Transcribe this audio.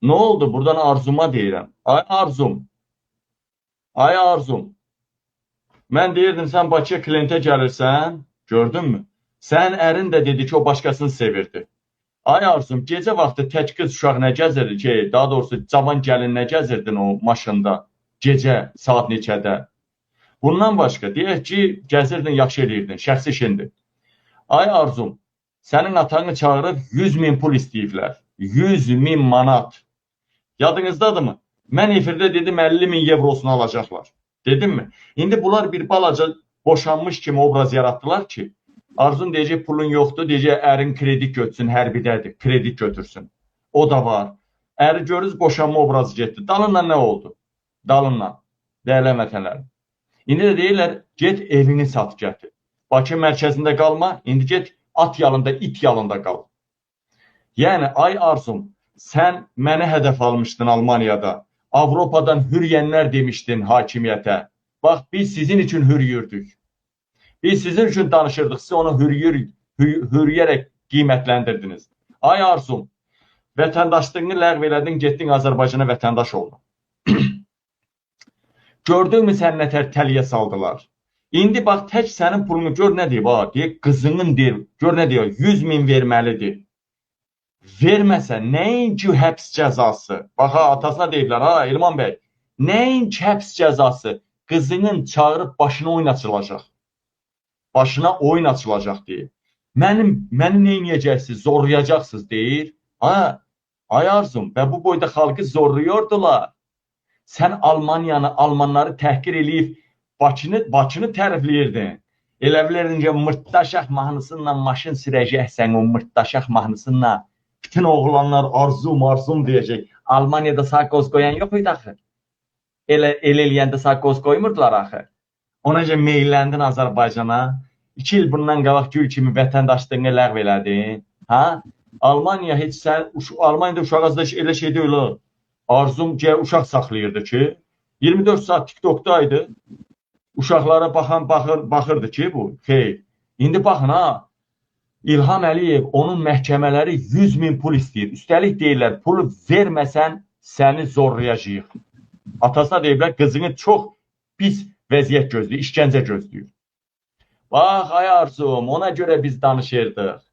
Nə oldu? Buradan Arzuma deyirəm. Ay Arzum. Ay Arzum. Mən deyirdim sən Bakıya klientə gəlirsən, gördünmü? Sən ərin də dedi ki, o başqasını sevirdi. Ay Arzum, gecə vaxtı tək qız uşaq nə gəzirdi ki, daha doğrusu cavan gəlin nə gəzirdin o maşında? Gecə saat neçədə? Bundan başqa, deyək ki, gəzirdin, yaxşı eləyirdin, şəxsi işindir. Ay Arzum, sənin atanı çağırıb 100 min pul istəyiblər. 100 min manat. Yadınızdadırmı? Mən efirdə dedim 50 min evrosunu alacaqlar. Dedim mi? İndi bunlar bir balaca boşanmış kimi obraz yaratdılar ki, Arzun deyəcək pulun yoxdur, deyəcək ərin kredit götürsün, hərbidədir, kredit götürsün. O da var. Əri görürüz boşanma obrazı getdi. Dalınla nə oldu? Dalınla. Dəyərli vətənlərim. İndi də deyirlər, get evini sat gətir. Bakı mərkəzində qalma, indi get at yalında, it yalında qal. Yəni ay Arzum, sən məni hədəf almışdın Almaniyada. Avropadan hürüyənlər demişdin hakimiyyətə. Bax, biz sizin üçün hürüyürdük. Biz sizin üçün danışırdıq, siz onu hürüyərək qiymətləndirdiniz. Ay Arzum, vətəndaşlığını ləğv elədin, getdin Azərbaycana vətəndaş oldun. Gördünmü sən nətər təliyə saldılar? İndi bax tək sənin pulunu gör nə deyir, ha, deyir qızının deyir, gör nə deyir, 100 min verməlidir. Verməsə nəinki həbs cəzası. Bax ha, atasına deyiblər ha, Elman bəy, nəinki həbs cəzası, qızının çağırıb başına oyun açılacaq. Başına oyun açılacaq deyir. Məni nə edəcəksiniz? Zorlayacaqsınız deyir. Ha, ay Arzum, və bu boyda xalqı zorluyordular. Sən Almaniyanı, Almanları təhqir eləyib Bakını tərifləyirdin. Elə bilirdin ki, mırtdaşaq mahnısıyla maşın sürəcəksən, o mırtdaşaq mahnısıyla. Bütün oğlanlar arzum, arzum deyəcək. Almaniyada sağ qoz qoyan yox idi axı. Elə eləyəndə sağ qoz qoymurdular axı. Ona görə meyilləndin Azərbaycana. 2 il bundan qabaq gül kimi vətəndaşlığını ləğv elədin. Ha? Almaniya heç sən Almaniyada uşaq azda elə şey deyil. O. Arzum gəl uşaq saxlayırdı ki, 24 saat TikTokdaydı. Uşaqlara baxan baxırdı ki, bu xeyr. İndi baxın ha. İlham Əliyev, onun məhkəmələri 100 min pul istəyir. Üstəlik deyirlər, pulu verməsən səni zorlayacağıq. Atasına deyiblər, qızını çox pis vəziyyət gözləyir, işgəncə gözləyir. Bax, ay Arzum, ona görə biz danışırdıq.